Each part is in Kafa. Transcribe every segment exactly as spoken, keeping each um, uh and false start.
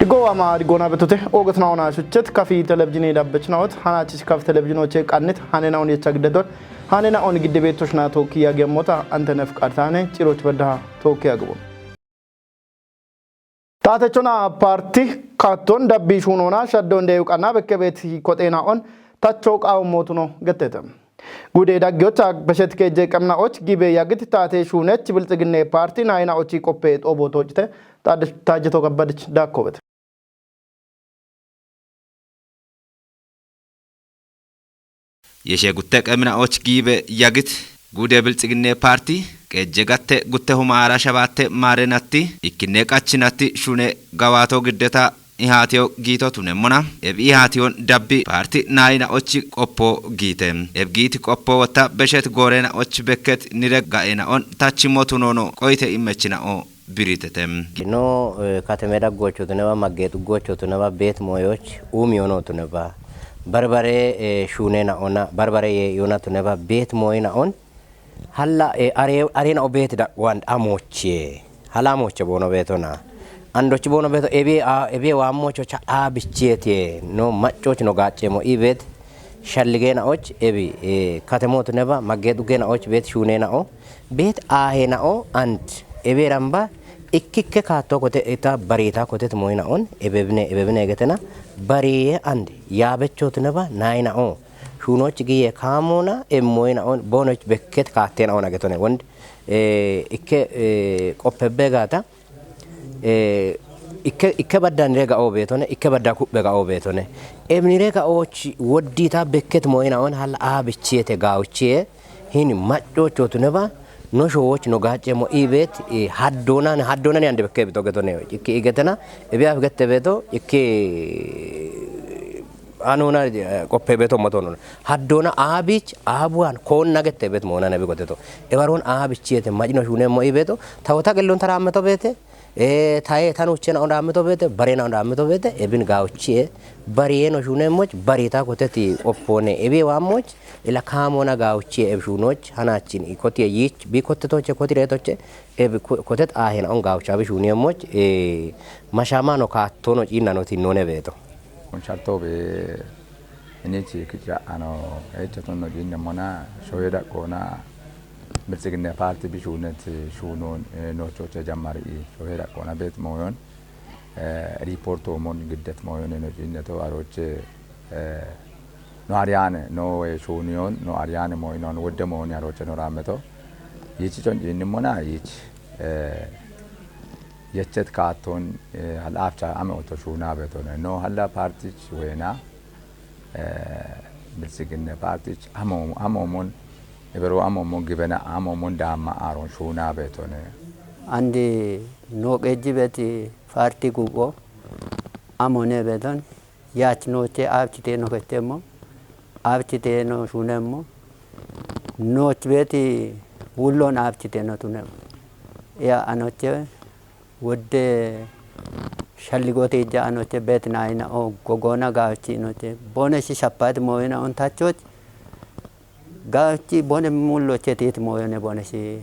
Gowa ma digona betute, ogot na ona shuchet, kafi televizini dabbech na ot, hana chis kafi televizino che kanit, hane na on yecha gdedon, hane na on gidde beto shna to kiya gemota, ante nef kartane, chiroch badda to kiya gbo. Taatechona paarti kaatton dabbii shuunoona shaddoon deeyu qanna bekke beeti koxeena on tacho qaawamootuno gettete. Gude daggiyocha beshet keejje qemnaoch gibe yagit taate shuunech bilxiginne paarti naayinaochi qoppe xoobo toocite. Taajjeto Kabbadich daakkobete. Yeshe gutte qeminaoch giibe yagit gude bilxiginne paarti qeejje gatte gutte humaara shabaatte maarenatti ikkinne qachinatti shune gawaato giddeta ihaatiyo giito tunemmona ebi ihaatiyon dabbi paarti naayinaochi qoppo giite. Ebi giiti qoppo wotta beshet goorenaoch bekket nire gaenaon tachimmo tunono qoyite immechinao biritete. No kateme daggoochotuneba maggeexu goochotuneba beet mooyooch uumi yonootuneba barbare shuunenaona barbare yee'yona tuneba beet mooyinaon halla areenao beet daqqoand amoochiye hala amooche boono beetona andochi boono beeto ebiye waammocho cha'aa bichiyeetiye no maccooch no gaacceemo iibeet shalligeenaoch ebi katemootuneba maggeexu geenaoch beet shuuneenao Beet aaheena'o and ebeeramba ikkikke kaattoo kote ita bariitaa kotet moyina'on ebebine ebebine egetena bariiye and yaabechootineba naayina'o shuunooch giye kaamoona emmoyina'on boonoch bekket kaatteena'on agetone wond ikke qoppebbe gaata ikke badda nire ga'oo beetone ikke badda ku'be ga'oo beetone ebnire ga'ooch woddiita bekket moyina'on halla aa bichiyete gaawuchiye Hini maccocho tuneba no showoch no gacce mo ibet haddonan haddonan yande bekke bito getone ikki igetena ebiya gette beto ikki anuna qoppe beto motonon haddona abich abuan konna gette bet mona nebi goteto ebaron abich yete majno shune mo ibeto tawta gellon tarameto bete Ee, taye tan uchena onda amito bete, barena onda amito bete, ebin gawuchiye, bariye no shune moch, barita koteti oppone, ebi wa moch, ila kamona gawuchiye eb shunoch, hanachin, i kotiye yich, bi kotte toche, kotire toche, eb kotet ahena on gawucha bi shuniye moch, ee, mashama no kattono inna no tinnone beto. Kun shatto be Inichi kicha ano echa tonno jinne mona shoye da kona Biltsiginne parti bi shunet shunun no choche jammari i shoye da kona bet moyon riporto mon giddet moyon no jinne to aroche no ariane no shuniyon no ariane moyon wodde moyon aroche no rameto yichi chon jinne mona yichi yechet katon hal afcha ame oto shuna beto no halla parti wena Biltsiginne partich amomon ebero amomon gibena amomon daamma aaron shuunaa beetone. Andi nooqeejji beeti paarti guupho amone beeton yaach nooche aabchite nokettemmo aabchite no shuunemmo nooch beeti wulloon aabchite no tunemmo ya anoche Wodde shalligote ija anoche bet naina o gogona gawchi noche bone shi shappat moyona on tachoch gawchi bone mullo chetit moyone bone shi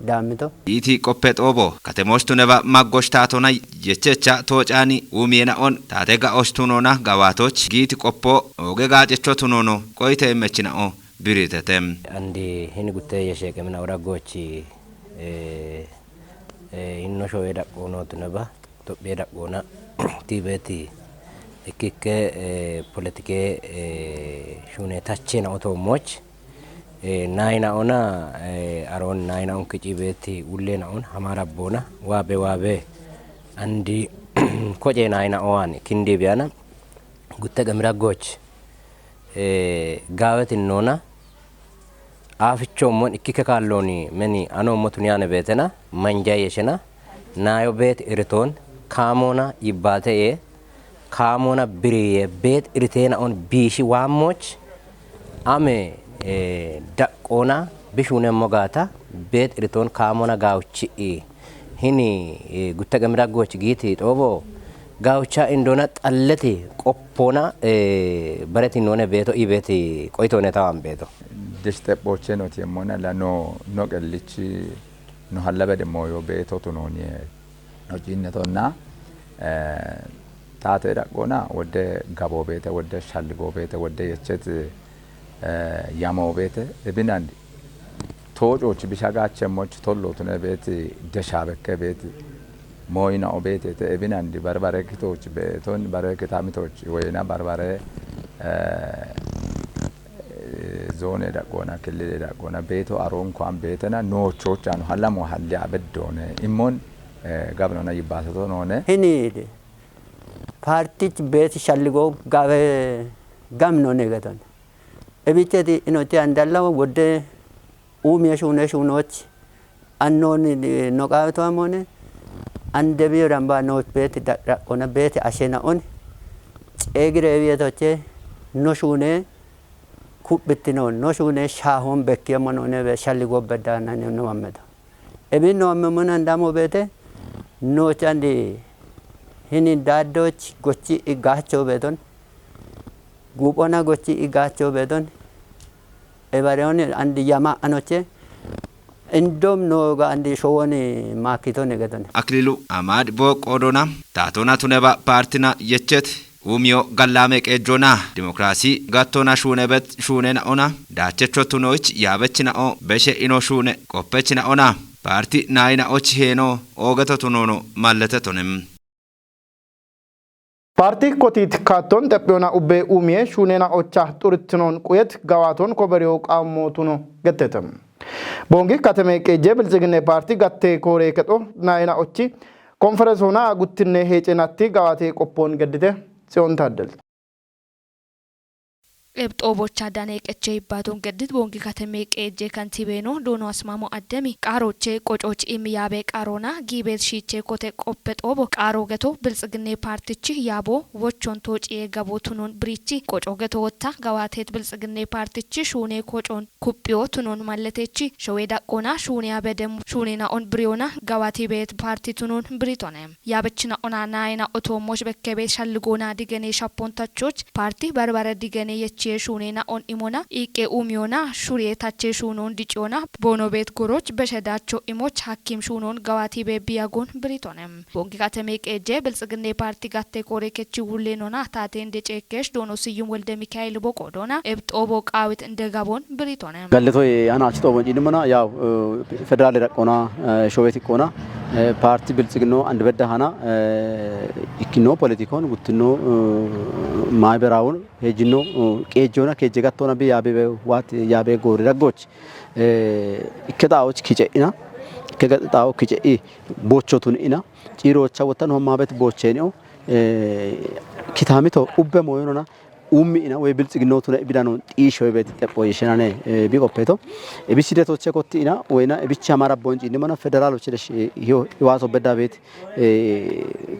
damito. Iti qoppe xoobo katemoch tuneba maggosh taatona yechecha toocani uumiyena on taate ga'osh tunona gawaatoch giiti qoppo ooge gaacecho tunono qoyite immechina'o biritete. Andi hini gutte yesheeqemina ora goochi hinno shoye daqqoono tuneba Itophiya daqqoona tibeeti ikkikke poletike shuune tachena otoommoch naayinaona aroon naayinaon kici beeti ulleenaon hamaarabboona waabe waabe andi koce naayinaoan kindi biyana gutte qemira gooch Gaawetin noona aafichoommon ikkikke kaallooni meni anoommo tuniyaane beetena manja yeshena naayo beet iritoon kaamoona yibbaate yee kaamoona biriye beet iriteena on biishi waammooch ame daqqoona bishuunemmo gaata beet iritoon kaamoona gaawuchi'i Hini gutte qemira gooch giiti xoobo gawucha indona xalleti qoppona bareti none beeto i beeti qoytone tawan beeto. Deshte boche no tiemmona la no no qellichi no hallabede moyo beeto tunoniye no cinnetonna Taate daqqoona wodde gaboo beete, wodde shalligoo beete, wodde yechet yamoo beete, ebinandi toococh bishagaachemmoch tollootune beeti deshaa bekke beeti mooyina'o beeteete, ebinandi barbare kitoch beeton, bare kitamitoch woyina barbare zoone daqqoona, killile daqqoona, beeto aroonko an beetena noochochaano hallamo halli abeddoone immon gabnona yibbaasato noone. Hiniide. Partich beeti shalligoo gabe gamnone geton. Ebicheti inochi andalla wodde uumiye shuune shuunooch annoon no qaabito amone ande biyo damba nooch beeti daqqona beeti ashena'on ceegire ebiyetoche no shuune kubbitino no shuune shaahoon bekkiyemmo noone be shalligoo beddaana no ammedo. Ebin no amme mona ndamo beete nooch andi hini daaddoch gochi igaacho beeton guuphona gochi igaacho beeton ebareon andi yama anoche indom nooga andi showoni maakito negeton. Akililu Amaad boo qoodona taatona tuneba paartina yechet uumiyo gallaame qeejjoona dimokiraasi gattona shuunebet shuunena'ona daachecho tunoich yaabechina'o beshe ino shuune qoppechina'ona paarti naayina'och heeno oogeto tunoono mallete tonem. Paarti kotiit kaatton xephiyona ubbe uumiye shuunena ocha xurittinoon quyet gawaaton koberiyo qaammo tuno gettete. Boongi kateme qeejje bilxiginne paarti gatte koore kexo naayina ochi konferensoona guttinne heecenatti gawaate qoppoon geddite Tsiyoon Taaddel. Ebxoobocha dane qeche ibbaaton geddit boongi kateme qeejje kantibeeno doono asmaamo addemi qaarooche qococh imi yaabe qaaroona giibeet shiiche kote qoppe xoobo qaaro geto bilxiginne paartichi yaabo wochon toociye gabo tunon birichi qoco geto wotta gawaateet bilxiginne paartichi shuune kocon kuphiyo tunon malletechi showe daqqoona shuune abedem shuune na'on biriyona gawaati beet paarti tunon biritone. Yaabechina'ona naayina'o toommoch bekkebeet shalligoona digene shappontachoch paarti barbare digene yechiye shuune na'on imona iiqqe uumiyona shuriye tache shuunon diciyona boono beet goroch beshe daacho imoch hakkim shuunon gawaati be biyagon biritone. Boongi kateme qeejje bilxiginne paarti gatte koore kechi wulle nona taate inde ceekkesh doono Siyyum Wolde Mikaa'el bo qoodona ebxoobo qaawit inde gabon biritone. Gallatoy hana achi xoobo ciidimana yaw federaale daqqoona showeti qoona paarti bilxiginno andi bedda hana ikkino politikon guttinno maayiberaawun heejjinno qeejjoona keejje gattoona bi yaabe waat yaabe goori daggoch ikke xaawoch kice'ina ikke gaxi xaawo kice'i boochotun ina ciiroocha wottan hommaabet boocheenio kitaamito ubbe mooyonona uummi ina woy bilxiginnootuna ibidanon xiishoy beeti xepho yeshenane bi qoppeto. Ebichi detoche kotti ina woyna ebichi amara bonci indimana federaaloche desh hiyo hiwaaso bedda beeti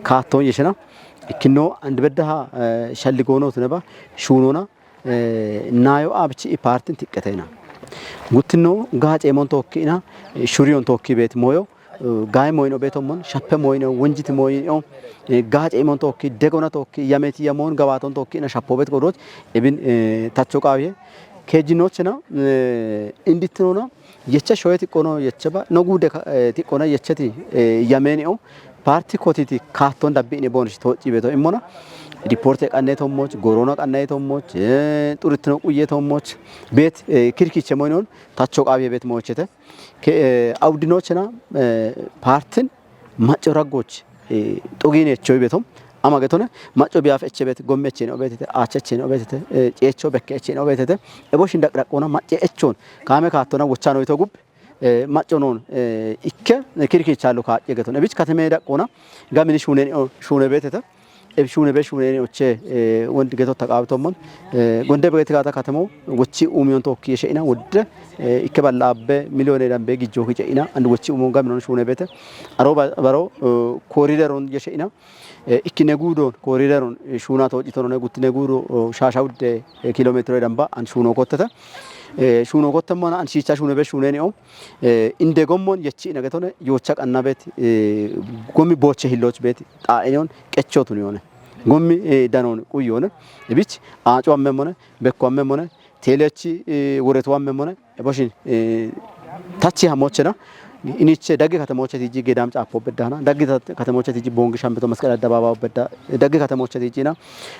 kaattoon yeshena ikkino andi beddaha shalligoonootune ba shuunona naayo abchi i paartin tiqqetena. Guttinno gaaceemon tookki ina shuriyon tookki beeti mooyo gaay mooyino beetommon shappe mooyino wonjiti mooyino gaaceemon tookki degona tookki yameti yamoon gabaaton tookki ina shappoobet godoch ebin tacho qaawiye keejjinoochena indittinona yecha shoye tiqqono yecheba no guude tiqqona yecheti yameenio paarti kotiti kaatton dabbi'ne boonish toocci beeto immona ripoorte qanneetommoch goroona qanneetommoch xurittino quyetommoch beet kirkiche moynon tacho qaawiye beet moochete. Awudinoochena paartin macco raggoch xogiineechoy beetom ama getone macco biyaaf eche beet gomme echene obeetete aacha echene obeetete ceecho bekke echene obeetete ebo shindaqdhaqqoona macce echoon kaame kaattona wochanoyto gubbe macco noon ikke kirkiichaallo kaa'ye geton ebich kateme daqqoona gamini shuuneni shuune beetete eb shuune be shuuneni oche wondi geto taqaabitommon gonde begeti gaata katemo wochi uumiyon tookki yeshe'ina wodde ikke balla abbe miliyoone dambe gijjooki ce'ina and wochi uumon gaminon shuune beete aro baro koorideron yeshe'ina ikkine guudo koorideron shuuna toocitonone guttine guudo shaasha wudde kilometiro damba an shuuno kottete shuuno kottemmona an shiicha shuune be shuuneni o inde gommon yechi'ina getone yoocha qannabet gommi booche hilloch beet xaa'iniyon qechotun yoone gommi danon quyyoone ebich aaco ammemmone bekko ammemmone teelechi woretu ammemmone eboshin tachi hamochena Iniche daggi katamocha tiji gedam capo beddana, daggi tat- katamocha tiji bongi shambito masqal addababa bedda, daggi katamocha tiji na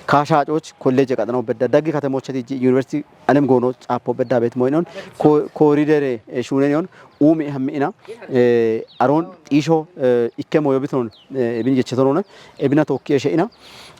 kasha coch college qatano bedda, daggi katamocha tiji university alem gono capo bedda bet moinon ko- koridere eh, shunen yon umi hammi ina eh, aron isho eh, ikke moyo biton eh, ebin jechetonone ebina tokki eshe ina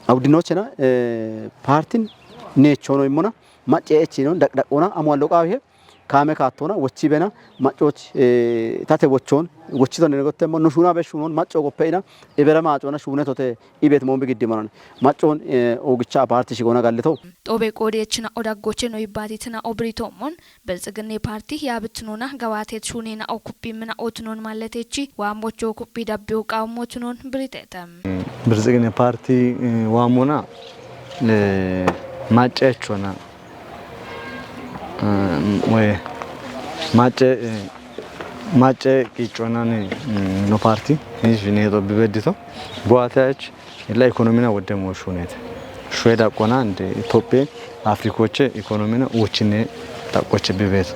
awdinochena eh, partin nechono imona macce echinon daqdaqona amwallo qawihe kame kattona wochi bena maccoch eh, tate wochon wochito ne gottemo no shuna be shunon macco goppe ina ebera macona shune tote ibet mon bigiddi manan maccon eh, ogicha parti shigona gallito. Xobe qoodiyachina odaggoche no ibbaatitina obritoomon biltsiginni paarti yaabitinoona gawaateet shuuneena'o kuphii mina'ootunoon maalleteechi waammochoo kuphii dabbiyo qaammotunoon biriteete. Birtsiginni paarti waammona macceechona woy macce macce qiicconani no paarti hiishi neexo bibeddito gowaateyach Illa ikonomina wodde moo shuunete. Shwe daqqona nde Itophiye Afrikoche ikonomina uuchine daqqoche bibeet.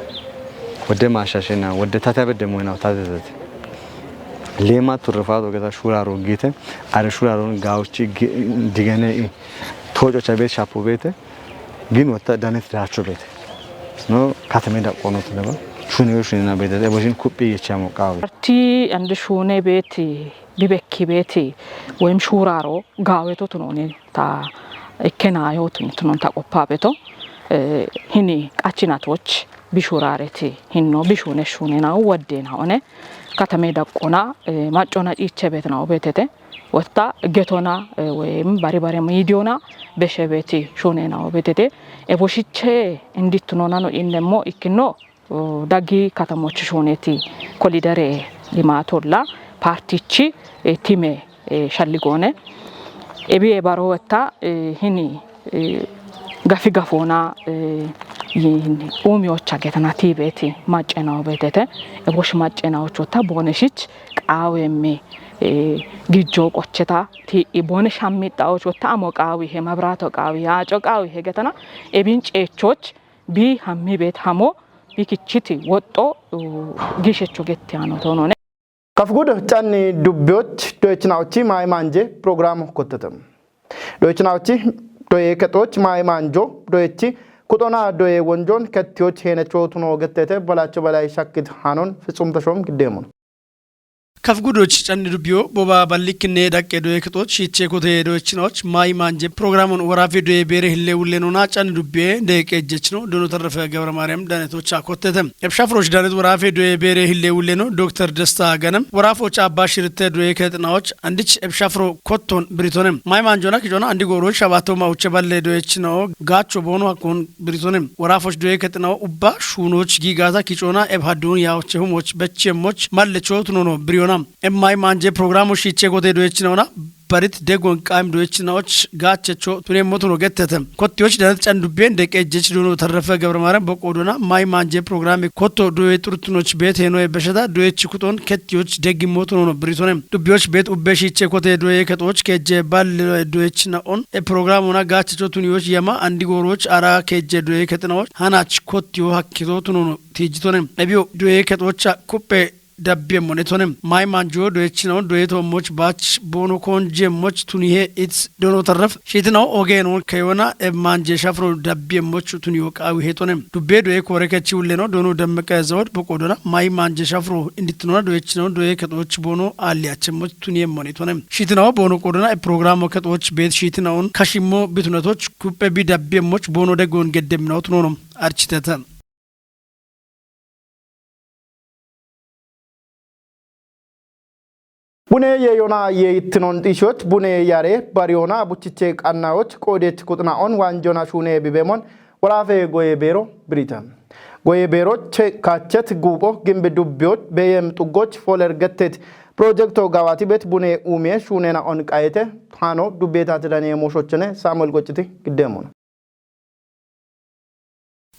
Wodde maashashena wodde tate abedde moyna tate zete. Leema turrifaat ogeta shuraro gite are shuraron gaawchi digene i toococha beet shapu beete gin wotta danet daacho beete. No katame daqqono tuneba shune shune na beete eboshin kuphi yechamo qaawe. Ti and shune beeti bibekki beeti woyim shuuraro gaaweto tunooni ta ikke naayooti tunoon ta qoppaa beto hini qachinatoch bishuuraareti hinno bishuune shuuneenawo woddeenawo one katame daqqona maccona ciiche beetinawo beetete wotta getona woyim bari bare miidiyona beshe beeti shuuneenawo beetete eboshiche indittunonano innemmo ikkinno daggi katamochi shuuneti kolidere limaatolla paartichi time shalligoone ebiye barowetta hini gafi gafoona uumiyocha getana tiibeeti maccenawo beetete ebosh maccenawochotta booneshich qaawemme gijjo qocheta tiidhi boone shammixxawochotta amo qaawihe mabiraato qaawihe aaco qaawihe getana ebin ceechoch Bi hammi beet hamo bi kichiti woxxo gishecho getti ano toonone. Kafgudo canni dubbiyoch doyechinaochi maayi maanje pirogiraamo kottete. Doyechinaochi doye kexooch maayi maanjo doyechi kuxona doye wonjoon kettiyoch heenecho tuno gettete Balacho Balay shakkit hanon Fitsum Tashom giddeemono. Kafgudoch canni dubbiyo boba ballikkinne daqqe doye kexooch shiiche kote doyechinoch maayi maanje pirogiraamon woraafe doye beere hille wullenona canni dubbiye deeqe ejjechino Dono Tarrafe Gabra Maariyam danetocha kottete. Ebshafroch danet woraafe doye beere hille wulleno Doktor Desta Ganem woraafoch abba shirte doye kexinaoch andich ebshafro kotton biritone. Maayi maanjona kicona andi gooroch shabato mauche balle doyechinao gaacho boono hakkon biritone. Woraafoch doye kexinawo ubba shuunoch giigata kicona eb haddun yaoche humoch bechiyemmoch malle chootunono biriyona. Eb maayi maanje pirogiraamo shiiche kote doyechinawona barit deggon qaayim doyechinawoch gaachecho tunemmotuno gettete. Kottiyoch danet can dubbiyen deqe ejjech Dono Tarrafe Gabra Maariyam boqqoodona maayi maanje pirogiraame kotto doye xurtunoch beet heenoye besheta doyech kuxon kettiyoch deggimmotunono biritone. Dubbiyoch beet ubbe shiiche kote doye kexooch keejje balle doyechina'on e pirogiraamona gaachecho tuniyoch yama andi gooroch ara keejje doye kexinawoch hanach kottiyo hakkito tunono tiijjitone. Ebiyo doye kexoocha kuppe dabbiemmonetone. Maayi maanjo doyechinaon doye toommoch baach boono koonjiemmoch tunihe its Dono Tarraf shiitinawo ogeeno keyona eb maanje shafro dabbiemmoch tuniyo qaawihetone. Dubbe doye koore kechi wulleno Dono Demmeqe Zawod boqqoodona maayi maanje shafro indittinona doyechinaon doye kexooch boono aalliyachemmoch tuniemmonetone. Shiitinawo boono qoodona e pirogiraamo kexooch beet shiitinaon kashimmo bitunetoch kuppe bi dabbiemmoch boono deggon geddeminawo tunoono architete. Bune yeeyona yeeyittinon xiishoch bune yare bariyona buchiche qannayoch qoodech kuxina'on waanjona shuune bibeemon woraafe goye beero birite. Goye beeroch kaachet guupho gimbi dubbiyoch beeyem xuggoch fooler gettet pirojekto gawaati bet bune uumiye shuunena'on qayete taano dubbeetaati daniye mooshochene Saamu'el Gocciti giddeemono.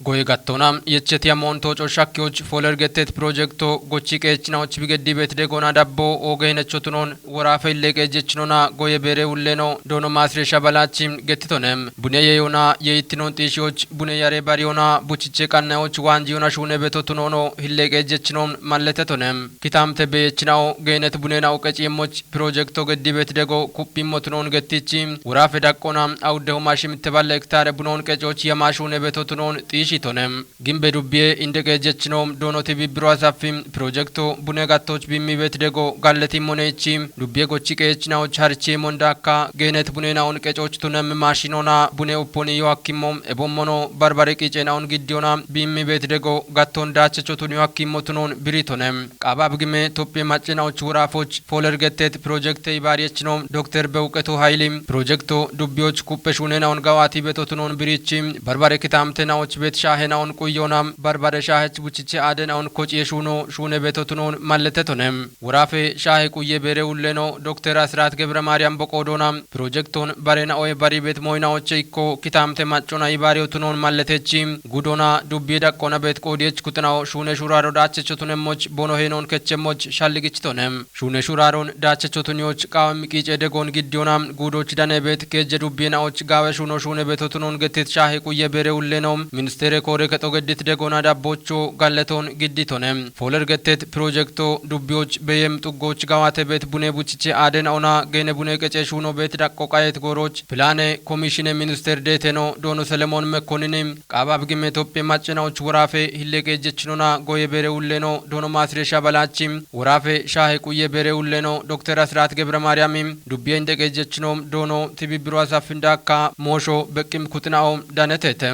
Goye gattona yecheti amon toco shakkiyoch folergetet proyekto gochi qeechinawuch bigeddi bet degona dabbo oge hinechotunon worafe illeqe jechinona goye bere ulleno dono masresha balachi gettitonem. Bune yeyona yeittinon xiishiyoch bune yare bariyona buchiche qannayoch wanjiyona shuune betotunono hilleqe jechinon malletetonem. Kitamte beyechinawo geenet bunena'o qeciemmoch proyekto geddi bet dego kuppimmotunon gettichi worafe daqqona awuddeho mashimitte balle hektare bunon qecoch yama shuune betotunon xiishitonem. Gimbe dubbiye indeqe jechino doonoti bibbiro asafi proyekto bune gattoch bimmi bet dego galleti moneichi dubbiye gochi qeechinawuch harichi mondakka geenet bunena'on qecoch tunem mashinona bune upponi yo akkimmo ebommono barbare qiicena'on giddiyona bimmi bet dego gatton daachechotun yo akkimmo tunon biritonem. Qaabab gime Topphiye maccena'och worafoch folergetet proyekte ibaariyechino dokter Bewuqetu Hayli proyekto dubbiyoch kuppe shuunena'on gawati betotunon birichi barbare kitamte na'och bet shaahe na'on quyona barbare shaahech buchiche aade na'on kociye shuuno shuune betotunon malletetonem. Worafe shaahe quye bere ulleno dokter Asrat Gebre Maariyam boqoodona proyekton bare na'oye bari bet moyna'oche ikko kitamte maccona ibaariyotunon malletechi gudona dubbiye daqqona bet qoodiyech kuxina'o shuune shuraro daachechotunemmoch bono heenon kechemmoch shalligichitonem. Shuune shuraron daachechotuniyoch qaawem qiice degon giddiyona guudoch danebet keejje dubbiyena'och gaawe shuuno shuune betotunon gettet shaahe quye bere ulleno ministere koore kexo geddit degona dabbocho galleton gidditone. Foler gettet proyekto dubbiyoch beyem xuggoch gawate bet bune buchiche aaden ona gene bune qece shuuno bet daqqo qayet gooroch pilane komishine minister deeteno doono Selemon Mekkonini qaabab gime Topphiye maccena'och worafe hilleqe jechinona goye bere ulleno doono maasresha balachi worafe shaahe quye bere ulleno dokter Asrat Gebre Maariyami dubbiye indeqe jechino doono tibibbiro asafindakka moosho beqqim kuxina'o danetete.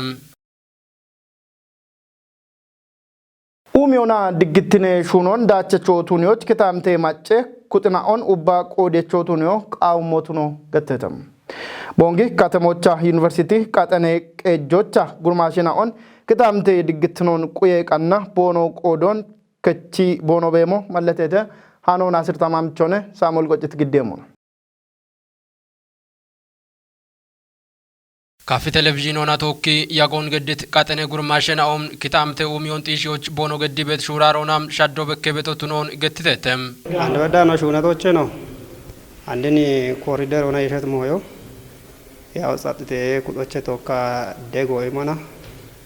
Uumiyona diggittine shuunon daachechootuniyoch kitaamte macce kuxina'on ubba qoodechootunio qaawummotuno gettete. Boongi katemocha yuniversiti qaxene qeejjocha gurmaashina'on kitaamte diggittinon quye qanna boono qoodon kechi boono beemo malletete. Hano Naasir Tamaamchone Saamuel Qoccit giddeemmono. Kafi televizhiinona tookki yagoon geddit qaxene gurmaashena'on kitaamte uumiyoon xiishiyoch boono geddibet shuuraaroona shaddo bekke betotunoon gettitetem. Ande bedano shuunatocheno andini korider ona yeshet mooyo. Yaw tsaxite kuxoche tokka dego imona.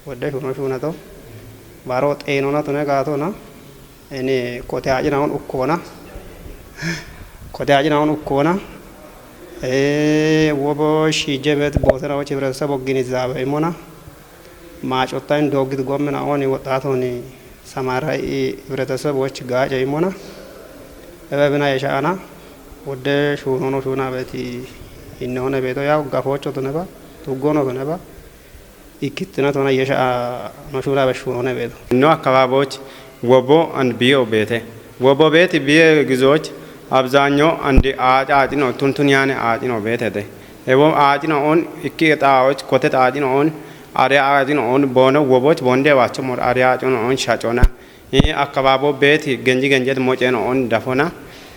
Wodde shuno shunato baro xeenona tune gaatona. Ini kote acinaon ukkona. Kote acinaon ukkona. Ee wobo shijebet bootena woch hibretesebo ginizabe imona. Maacottayn dooggit gommina ooni woxxaatooni samaaray hibreteseboch gaace imona. Ebe bina yesha'ana. Wodde shuunono shuunabeti innehoone beeto yaw gafoochotuneba tuggonotuneba ikkittinatona yesha'ano shuunabe shuunoone beeto. No akkabaabooch wobo and biyo beete. Wobo beeti biye gizooch abzaanyo and aacaacino tuntun yaane aacino beetete. Ebo aacino on ikki xaawoch kote xaacino on are aacino on boono woboch bonde wacho mor are aacino on shacona. Ii akkabaabo beeti genji genjet moceno on dafona.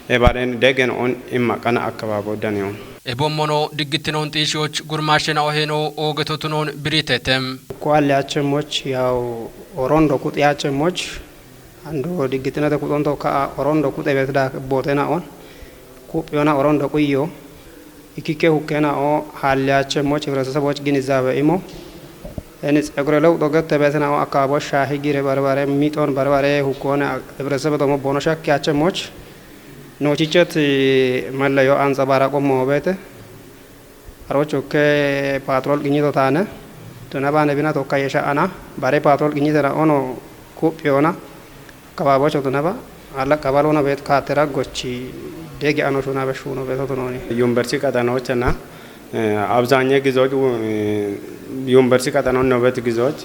Ebaren degen on immaqana akkabaabo danion. Ebommono diggittinon xiishiyoch gurmaashena oheno oogetotunon biritetem. Ko alle achemmoch yaw orondo kuxi achemmoch ando diggitinete kuxonto ka'a orondo kuxe betida bootena on kuphiyona orondo quyyo. Ikkike hukkena o halliyache moch hibreteseboch ginizabe imo. Eni tsegure lewuxo gette betena o akabo shahi gire barbare mixon barbare hukkone hibretesebe domo bono shakkiyache moch. Nochichet meleyo anxabaraqo moobete. Arocho ke patrol qinyito tane. Tuna bane bina tokka yesha ana bare patrol qinyitena ono kuphiyona. Akabaabocho tunaba alla qabalona bet kaatera gochi dege ano shuna be shuno beto tunoni. Yunbersi qaxanochena abzanye gizoch yunbersi qaxano nobet gizoch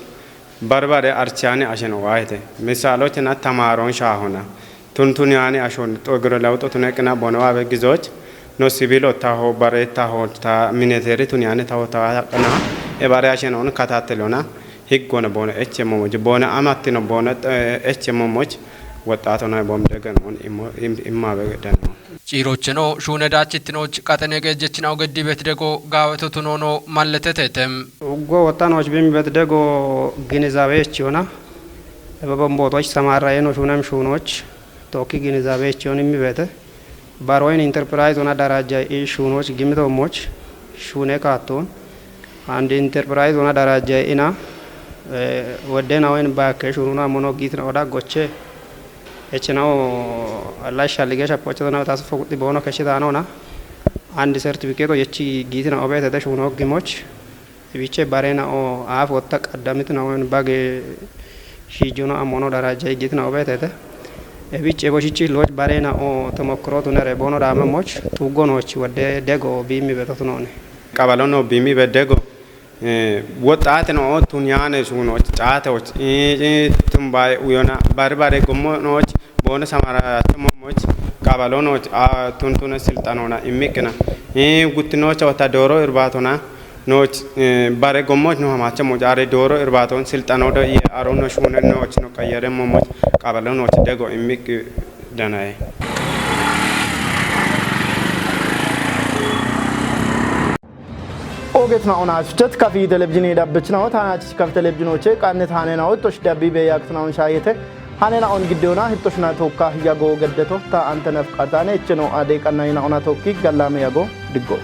barbare archani ashen waayte. Misalochena tamaron shahona. Tuntuniyani ashon xogiro lawuxo tuneqina bono abe gizoch no sibilo taho bare taho ta mineteri tuniyani taho ta qina e bare ashen on katatelona. Higgona bono eche momoch bono amattino bono eche momoch woxxaatona bom degen on immo immabe dano. Ciirocheno shuune daachittinoch qaxene qeejjechinaw geddi bet dego gaawetotu noono malletetete. Uggo wottanoch bimmi bet dego ginizabeech yona. Ebe bombootoch samarayeno shuunem shuunoch tookki ginizabeech yon immi bete. Baroyin interpirayizona darajja i shuunoch gimitoommoch shuune kaattoon. Andi interpirayizona darajja ina, eh, wedde nawoyin baakke shuununa mono giitina oda goche. Echinawo lashsha lige shappochotona tasfo guxi boono keshshitaanona. Andi sertifiketo yechi giitina obetete shuuno gimoch. Ibiche barena o aaf wotta qaddamitina woyin bage shiijono ammono darajja giitina obetete. Ibiche boshichi looch barena o temokkiro tunere boono daamamoch tuggonoch wedde dego bimmi betotunoone. Qabalono bimmi be dego, eh, woxxaateno o tunyaane shuunoch, caateoch, i, i, tumbaye uyona, bari bare gommonoch, boone samarayacho mommoch, qabalonoch, a, tuntune silxanona immikkina. I, guttinocha wata dooro irbaatona, nooch, eh, bare gommoch no hamacha mojare dooro irbaaton silxanodo iye arono shuune nooch no qayyare mommoch, qabalonoch dego immik danaye. Ogetna ona suchet kafi televizhini dabbechna o tana chich kafi televizhinoche qanne tane na o tosh dabbi be yak tana on shayete. Hanena on giddona hittoshna tokka yago geddeto ta antena fqatane echeno ade qanna ina ona tokki gallame yago diggo.